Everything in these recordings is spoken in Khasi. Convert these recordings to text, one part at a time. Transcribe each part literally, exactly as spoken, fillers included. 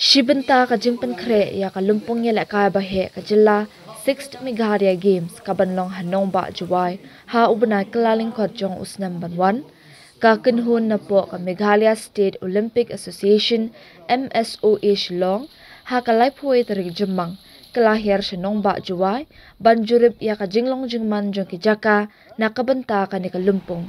Shi bynta ka jingpynkhreh ïa ka lympung ïalehkai baheh ka jylla, Sixth Meghalaya Games, ka ban long ha Nongbah Jowai ha u bnai Kyllalyngkot jong u snem ban wan, ka kynhun napoh ka Meghalaya State Olympic Association, M S O A, Shillong, ha ka laiphew tarik Jymmang, ka la hiar sha Nongbah Jowai ban jurip ïa ka jinglong jingman jong ki jaka na ka bynta kane ka lympung.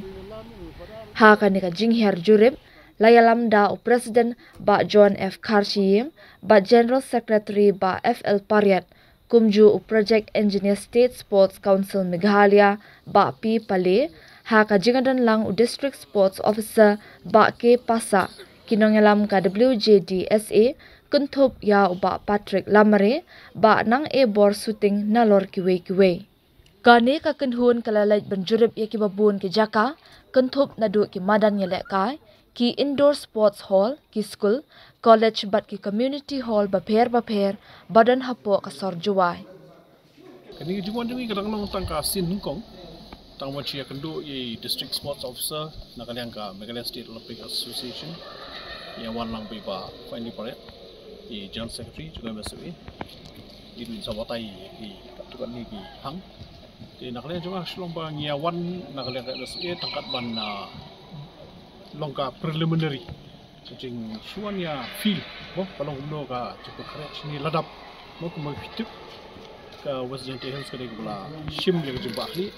Ha kane ka jinghiar jurip la ïalam da u President, Bah John F Kharshiing, Bah General Secretary, Bah F L Pariat, kumjuh u Project Engineer State Sports Council Meghalaya, Bah P Pale, ha ka jingdon lang u District Sports Officer, Bah K Passah, ki nongïalam ka W J D S A, kynthup ïa u Bah Patrick Lamare, Bah Nang A Borsuting, nalor kiwei kiwei. Kane ka kynhun ka la leit ban jurip ïa kiba bun ki jaka, kynthup naduh ki madan ïalehkai, ki indoor sports hall, ki skul, college bad ki community hall bapher bapher ba don hapoh ka sor Jowai. Kane ka jingwan jong ngi ka dang long tang ka sien nyngkong. Tang ban shu ïakynduh ïa i District Sports Officer na ka liang ka Meghalaya State Olympic Association. Ïa wan lang bad i Bah F L Pariat, i General Secretary jong ka M S O A. I dun sa batai ïa ki katto katne ki hang. Te na ka liang jong nga shu long ba ngi ïa wan na ka liang ka M S O A tang kat ban, ah, long ka preliminary. Ka jingshu wan ïa feel mo ka long kumno ka jingpynkhreh shane, la dap mo kumba phi tip ka West Jaintia Hills ka dei kaba la shim ïa ka jingbahkhlieh.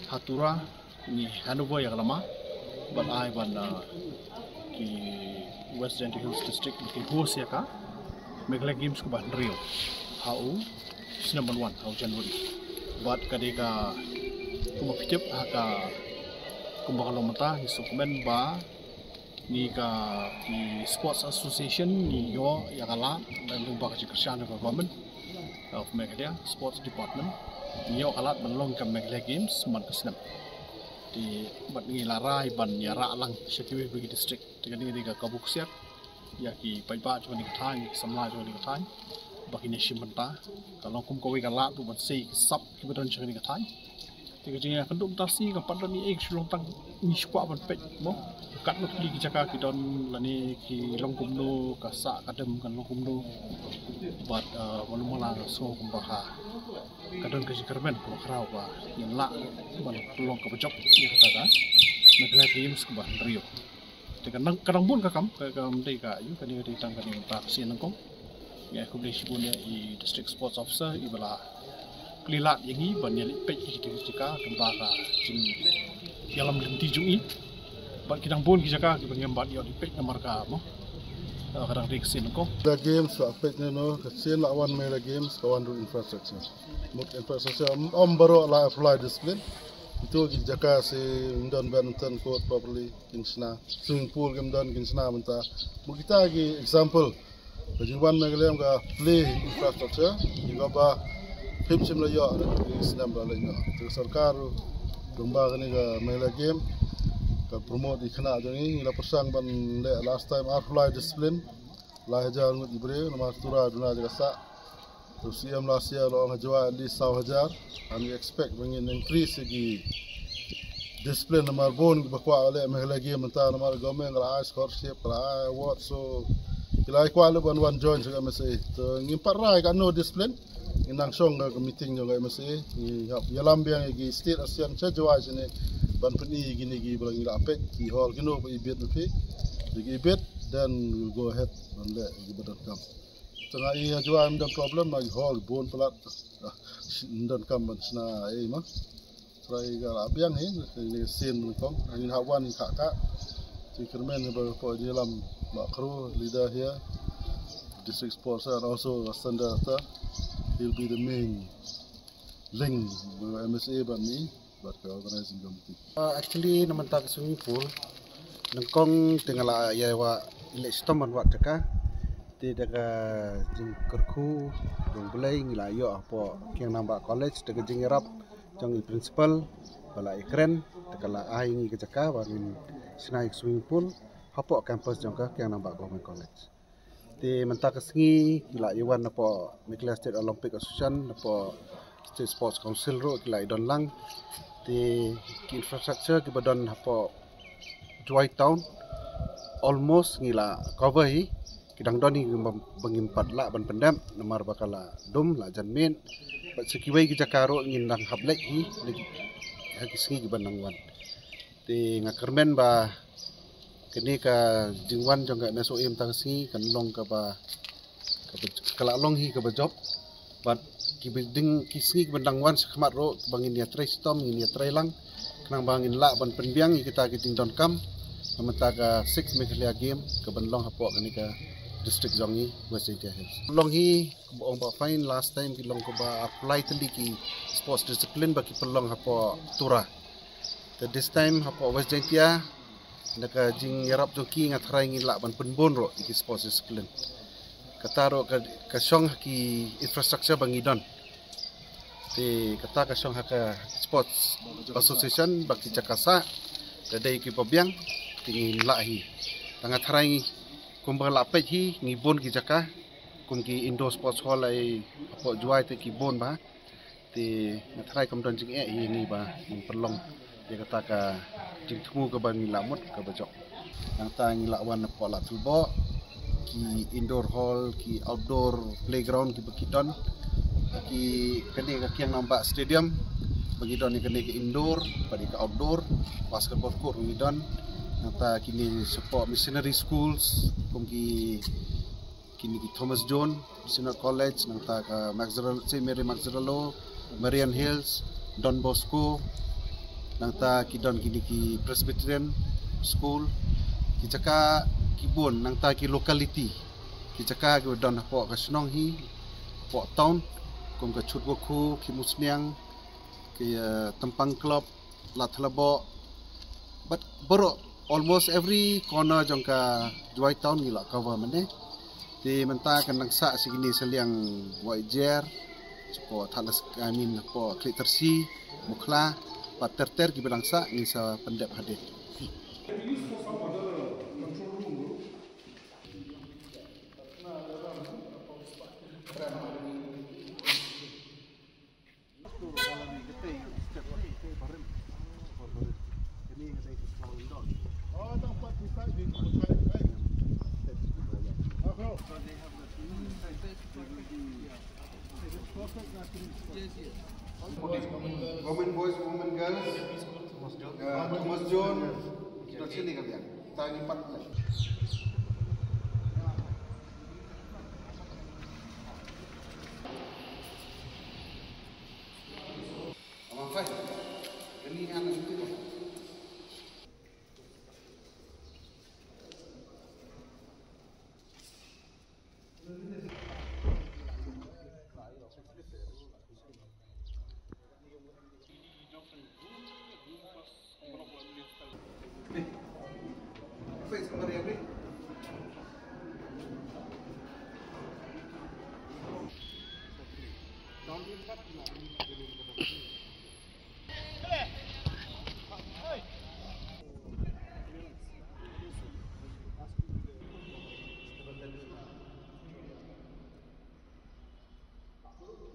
Ha Tura ngi hand over ïa ka lama ban ai ban, ah, ki West Jaintia Hills District ba kin host ïa ka Meghalaya Games kaba hynriew ha u snem ban wan ha u January. Bad ka dei ka kumba phi tip ha ka kumba ka long mynta ngi sngewkmen ba ngi ka ki Sports Association ngi ïoh ïa ka lad lyngba ka jingkyrshan jong ka Government of Meghalaya Sports Department. Ngi ïoh ka lad ban long ka Meghalaya Games man ka snem. Te bad ngi la rai ban ïarah lang sha kiwei kiwei ki district. Te kane ka dei ka kabu ksiar ïa ki paidbah jong kane ka thaiñ, ki samla jong kane ka thaiñ ba kin ïashim bynta. Ka long kum kawei ka lad ruh ban sei ki sap kiba don jong kane ka thaiñ. Te ka jingïakynduh mynta shi ka pat don ei ei shu long tang ngi shu kwah ban peit mo katno tylli ki jaka ki don lane ki long kumno, ka sah ka dem kan long kumno. Bad, ah, malu mala nga sngew kumba ha ka don ka jingkyrmen kaba khraw ba ngin lah ban pynlong kaba jop ïa kata ka Meghalaya Games kaba hynriew. Te ka nang, ka dang bun ka kam, ka, kam dei ka ïu, kane ka dei tang kane mynta ka sien nyngkong. Ngi ai khublei shibun ïa i District Sports Officer iba la plie lad ïa ngi ban ïaleit peit ïa kita ki jaka kumba ka jingïalam lynti jong i. Bad ki dang bun ki jaka kiba ngim pat ïoh leit peit namar ka mo, eh, ka dang dei ka sien nyngkong. Meghalaya Games la peit ne no, ka sien la wan Meghalaya Games ka wan ruh infrastructure. Mut infrastructure ym, ym baroh la apply discipline. Itu ki jaka shi ym don badminton court properly kin shna, swimming pool kim don kin shna mynta. Mut kita ki example. Ka jingwan Meghalaya ka plie infrastructure, ïa kaba phim shym la ïoh ha ki snem ba la leit noh. Te ka sorkar ruh lyngba kane ka Meghalaya Game ka promote ïa ki khynnah jong ngi, ngi la pyrshang ban leh last time arphew lai discipline, lai hajar ngut ki briew, namar Tura duna jaka sah. Te u C M last year la ong ha Jowai at least saw hajar. Ngi expect ba ngin increase ïa ki discipline namar bun kiba kwah leh Meghalaya Game mynta namar government ka la ai scholarship, ka la ai award, so ki la kwah leh ban wan join sha ka M S A. Te ngim pat rai katno discipline. Ngin nang shong ka meeting jong ka M S A. Ngi hap ïalam biang ïa ki state association sha Jowai shane ban pyni ïa kine kiba la ngi la peit ki hall kino ba ibit na phi. Ïa ki ibit, then we'll go ahead ban leh ïa kiba donkam. Tang ïa Jowai ym don problem, ma ïa hall bun palat. Ah, ym donkam ban shna ei ma. Trai ka la biang hi, ni sien nyngkong, ngin hap wan ka ka. Jingkyrmen ba ko ïalam Bah Khro, leader here, district sports and also Sandar ta. He'll be the main link with M S A bad ni. Bad ka organizing committee. Uh, actually, na mynta ka swimming pool, nyngkong te nga la ïa wad leh shitom ban wad jaka. Te da ka jingkyrkhu jong U Blei ngi la ïoh hapoh Kiang Nangbah College, da ka jingïarap jong i principal ba la ïakren, da ka la ai ngi ka jaka ba ngin shna ïa ka swimming pool hapoh campus jong ka Kiang Nangbah Government College. Te mynta ka sngi ki la ïa wan napoh Meghalaya State Olympic Association, napoh State Sports Council ruh ki la ïa don lang. Te ki infrastructure kiba don hapoh Jowai Town almost ngi la cover hi. Ki dang don hi ba ngim pat lah ban pyndep namar ba ka la dum la jan miet. Bad sa kiwei ki jaka ruh ngin dang hap leit hi ha ki sngi ki ban dang wan. Te nga kyrmen ba kane ka jingwan jong ka M S O A mynta ka sngi kan long kaba, kaba, ka la long hi kaba jop. Bad ki biding ki sngi ki ban dang wan shakhmat ruh ba ngin ïa trei shitom, ngin ïa trei lang khnang ba ngin lah ban pynbiang ïa kita ki jingdonkam na mynta ka six Meghalaya Game ka ban long hapoh kane ka district jong ngi West Jaintia Hills. Long hi kumba ong Bah Fine, last time ki long kumba ar phew lai tylli ki sports discipline ba ki pynlong hapoh Tura. Te this time hapoh West Jaintia, na ka jingïarap jong ki nga tharai ngi lah ban pynbun ruh ïa ki sports discipline. Kata ruh ka, ka shong ha ki infrastructure ba ngi don. Te kata ka shong ha ka sports association ba ki jaka sah, da dei ki ba biang, te ngin lah hi. Te nga tharai ngi kumba lah peit hi ngi bun ki jaka, kum ki indoor sports hall ai hapoh Jowai te ki bun ba. Te nga tharai kam don jingeh hi ngi ba ngin pynlong ïa kata ka jingthmu kaba ngi la mut kaba jop. Nangta ngi la wan hapoh Ladthadlaboh, ki indoor hall, ki outdoor playground kiba ki don, ki kane ka Kiang Nangbah Stadium ba ngi don ïa kane ka indoor bad ïa ka outdoor, basketball court ngi don. Nangta kine support missionary schools kum ki kine ki Thomas Jones Synod College, nangta ka Maxwell, Saint Mary Mazzarello, Marian Hills, Don Bosco, nangta ki don kine ki Presbyterian School, ki jaka ki bun, nangta ki locality, ki jaka ki don hapoh ka shnong hi, hapoh town, kum ka Chutwakhu, ki Musniang, ki, eh, Tempang Club, Ladthadlaboh, but baroh almost every corner jong ka Jowai town ngi la cover mynne. Te mynta kan dang sah shi kine sha liang Wahiajer, shapoh Thadlaskei, I mean, hapoh Khliehtyrshi, Mukhla, bad ter ter kiba dang sah ngi sa pyndep hadien. Women, boys, women, girls. Uh, Thomas Jones. Kita sini kalian. Tanya empat belas.